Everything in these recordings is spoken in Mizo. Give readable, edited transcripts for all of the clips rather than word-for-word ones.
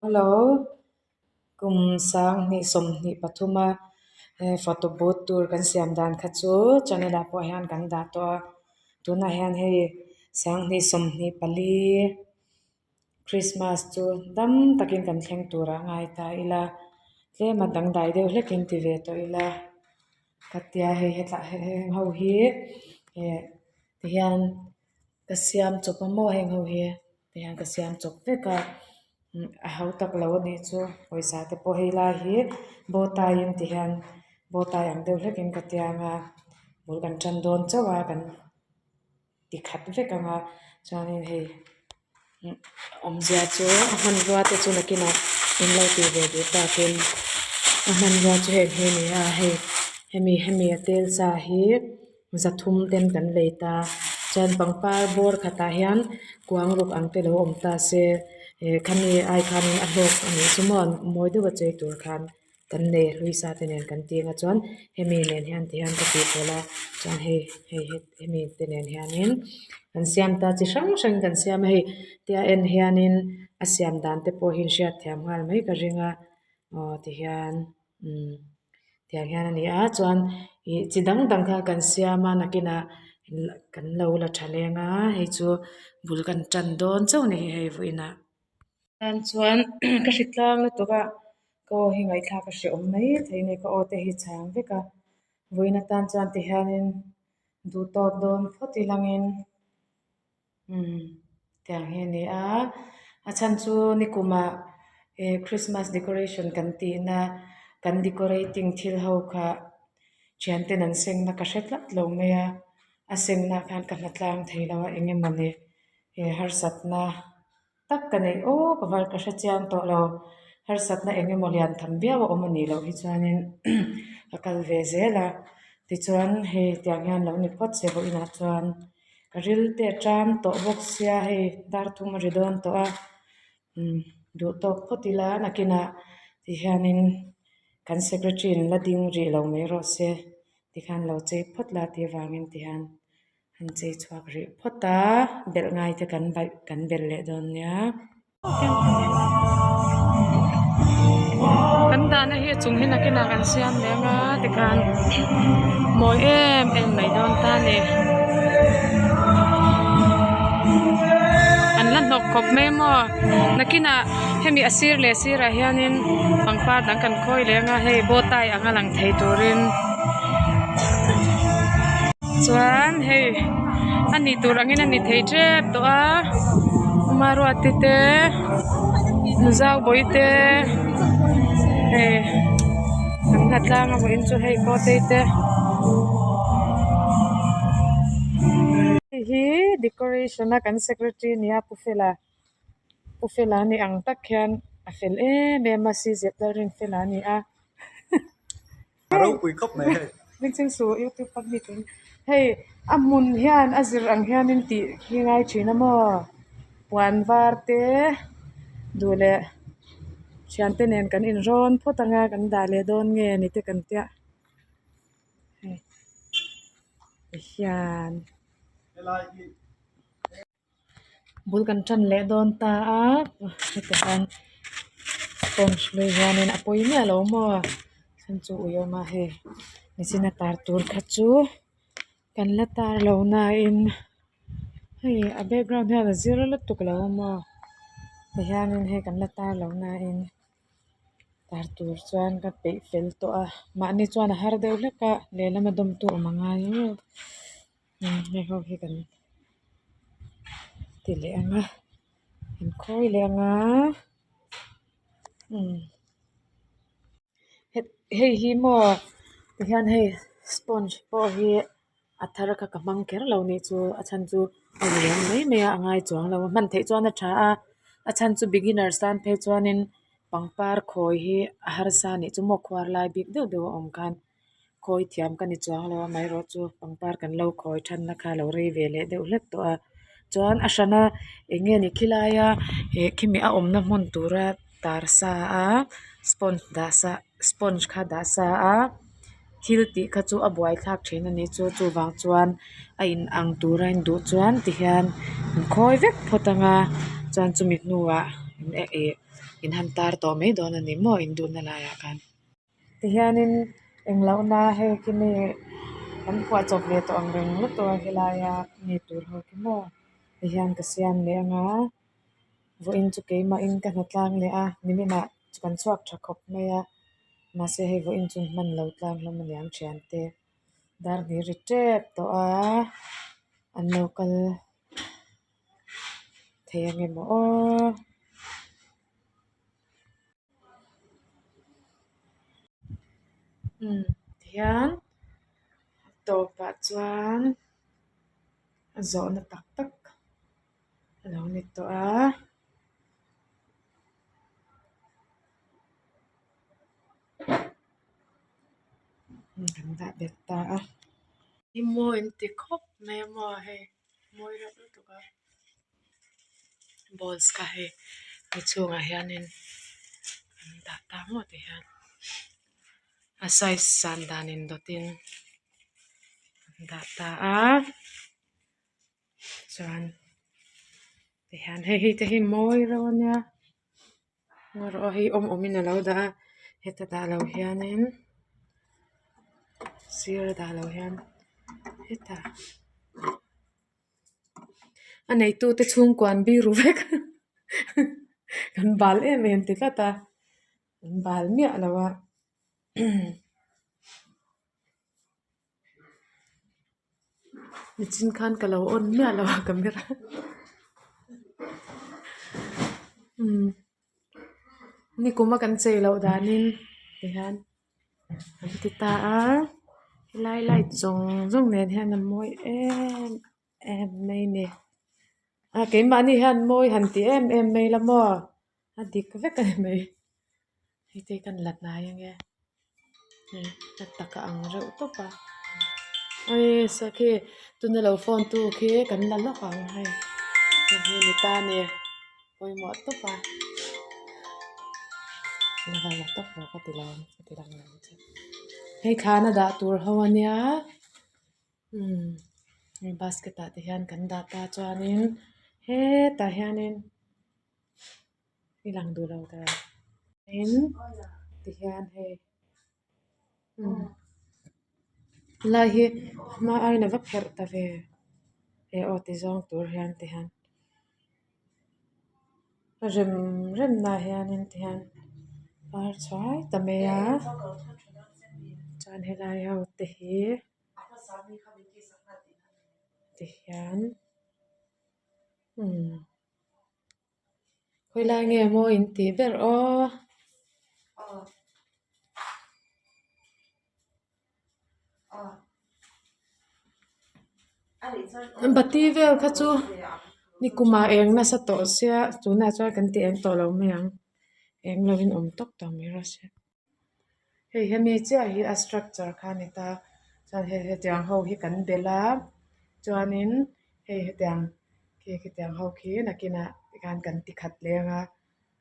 Hello kum 2023 a photo booth tur kan siam dan kha chu channel ah pawh hian kan dah tawh a tunah hian hei 2024 Christmas chu dam takin kan thleng turah ngai ta ila tlem a dangdai deuh hlekin ti ve tawh ila ka tia hei hetlai heng ho hi eh tihian ka siam chawp a maw heng ho hi tihian ka siam chawp vek a a ho tak lo a nih chu pawisa te pawh hei lai hi bow tie in tihian bow tie ang deuh hlekin ka tiang a bul kan tan dawn chauh a kan ti khat vek ang a chuanin hei awmzia chu a hmanrua te chu nakinah in lo tih ve duh takin a hmanrua chu heng hi a ni a hei hemi hemi a tel sa hi zathum ten kan lei ta chuan pangpar bawr khatah hian kuang ruk ang te lo awm ta se eh khami ai khanin a hlawk a nih chu maw mawi deuh a chei tur khan. Kan nei hlui sa te nen kan ting a chuan hemi nen hian ti hian ka tih pawlh a chuan hei hei hemi te nen hianin kan siam ta chi hrang hrang kan siam a hei tia en hianin a siam dan te pawh hi hriat thiam nghal mai ka ring a aw ti hian umm tiang hian a ni a chuan ih chi dang dang kha kan siam a nakinah kan lo la tha leng a hei chu bul kan tan dawn chauh a ni hi hei vawiinah. Tan chuan ka hre tlang lutuk a ka aw hi ngaihthlak a hrehawm mai thei a ni ka aw te hi chhang vek a vawiin atan chuan ti hianin duh tawk dawn phawt ilangin umm tiang hi a ni a a chhan chu nikumah eh christmas decoration kan tihna kan decorating thil ho kha thianten an sengna ka hre tlat lo mai a a sengna khan ka hna tlang thei lo a eng emaw ni eh harsatna. Tak ka neih aw ka var ka hre chiang tawh lo harsatna eng emaw lian tham viau a awm a nih loh hi chuanin ka kal ve zel a tichuan hei tiang hian lo ni phawt se vawiinah chuan ka ril te a tan tawh bawk sia hei dar thum a ri dawn tawh a umm duh tawk phawt ila nakinah ti hianin kan secretary in la ding rih lo mai rawh se tikhan lo chei phawt la tih avangin tihian. An chei chhuak rih phawt a belh ngai te kan baih kan belh leh dawn nia. Kan dahna hi a chung hi nakinah kan siam leh anga tikhan mawi em em mai dawn ta a ni. An la hnawk khawp mai maw nakinah hemi a sir leh sirah hianin pangpar dang kan khawi leh anga hei bow tie anga lang thei turin. Chuan hei a ni tur angin a ni thei tep tawh a Maruati te Nuzaubawi te hei an la tlang a vawiin chu hei Kawtei te hei hi decoration a kan secretary a ni a Pu Fela Pu Fela a ni ang tak hian a fel em em a si zet Lalrinfela a ni a. A ropui khawp mai hei. Bengchheng suh youtube pawh mi tum hei a hmun hian a zir ang hianin tih hi ngai thin a maw puan var te duh leh thiante nen kan inrawn phawt anga kan dah leh dawn nge ni te kan tia hei tihian. Bul kan tan leh dawn ta a hetah hian sponge hlui hianin a pawi miah lo maw chhan chu ui awm a hei nichin a tar tur kha chu kan la tar lo nain hei a background hian a zir lutuk lo a maw tihianin hei kan la tar lo nain tar tur chuan ka peih fel tawh a mahni chuan a har deuh hlek a lehlam a dawmtu awm a ngai em hei ho hi kan ti leh ang a kan khawi leh ang a umm hei hi maw tihian hei sponge pawh hi a thar kha ka hmang kher lo nih chu a chhan chu a lian mai mai a a ngai chuang lo a hman theih chuan a tha a a chhan chu beginners tan phei chuanin pangpar khawi hi a harsa anih chu maw khuar lai bik deuh deuh a awm khan. Khawi thiam ka ni chuang lo a amaherawh chu pangpar kan lo khawi thanna kha a lo rei ve leh deuh hlek tawh a chuan a hrana eng nge ni khilaia eh khimi a awmna hmun tura tar sa a sponge dah sa sponge kha dah sa a thil tih kha chu a buaithlak thin a nih chu chuvang chuan a in ang tura in duh chuan tihian an khawi vek phawt ang a chuan chumi hnuah ih. In han tar tawh mai dawn a ni maw in duhna laiah khan. Tihianin englohna hei khi mi kan phuah chawp ve tawh ang reng lutuk a helaia mi tur ho khi maw tihian ka siam leh anga vawiin chu keimahin ka hna tlang leh a niminah kan chhuak tha khawp mai a mahse hei vawiin chu hman lo tlang hlawm a niang thiante dar hnih ri tep tawh a an lo kal thei ang em aw. Umm tihian a tawpah chuan a zawhna tak tak a lo ni tawh a. Kan dah bet ta a. I mawi an ti khawp mai a maw hei mawi reuh lutuk a balls kha hei mi chhungah hianin an dah ta maw ti hian a size san dan indawtin an dah ta a chuan tihian hei hei te hi mawi reuh a nia. Ngaw rawh hei awm awmin a lo dah a heta dah loh hianin sir a dah loh hian hetah a neitute chhungkua an biru vek kan bal em em ti tlat a an bal miah lo a. Nichin khan ka lo on miah lo a camera umm nikum a kan chei loh danin tihian an ti ta a helai light zawng zawng nen hian a mawi em em mai a ni a keimahni hian mawi han ti em em mai la maw a dik vek a ni mai hei te hi kan la hnai ange. Hei a tak a ang reuh tawp a ae sakhi tuna lo phone tu khi kan la lawk ang hei hei hi ni ta a ni pawimawh tawp a la la tawp rawh ka ti lo ang ka ti lang lo ang che hei thlana dah tur ho a nia umm hei basket ah te hian kan dah ta chuanin hetah hianin. I lang duh lo ta tin tihian hei umm helai hi hma aiin a va pherh ta ve he aw ti zawng tur hian tihian a rem rem naah hianin tihian par chhuai ta mai a chuan helai ho te hi tihian umm. Khawilai nge maw in tih ber aw? Bati vel kha chu nikumah eng nasa tawh sia tunah chuan kan ti eng tawh lo mai ang eng lovin awm tawp tawh mai rawh se. Hei hemi chiah hi a structure kha a ni ta chuan hei hetiang ho hi kan belh a chuanin hei hetiang khi khitiang ho khi nakinah tikhan kan ti khat leng a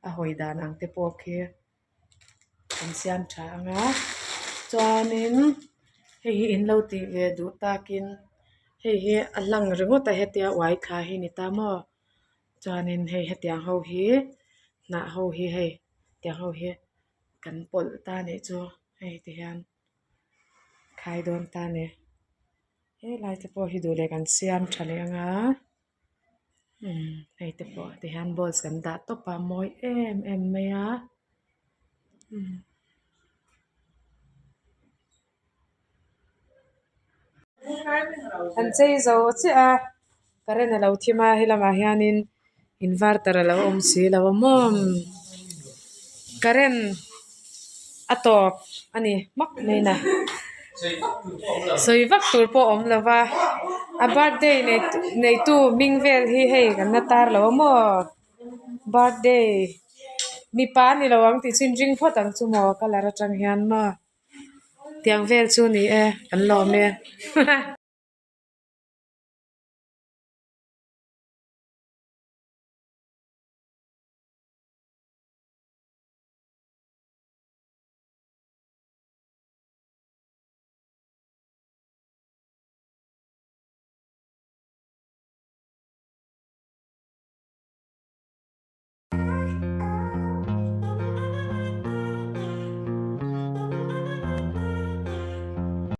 a hawi dan ang te pawh khi kan siam tha ang a chuanin hei hi in lo tih ve duh takin hei hi a hlang ringawt a hetia uai thla hi a ni ta maw. Chuanin hei hetiang ho hi hnah ho hi hei tiang ho hi kan pawlh ta anih chu hei ti hian khai dawn ta a ni helai te pawh hi duh leh kan siam tha leh anga umm hei te pawh ti hian balls kan dah tawp a mawi em em mai a umm. An chei zo chiah a current a lo thim a helamah hianin inverter a lo awm si lo a maw current a tawp a ni hmak mai na sawi vak tur pawh a awm lo va a birthday neitu hming vel hi hei kan la tar lo a maw birthday mipa a ni lo ang tih chu in ring phawt ang chu maw colour atang hian maw. Tiang vel chu ni e kan lawm e.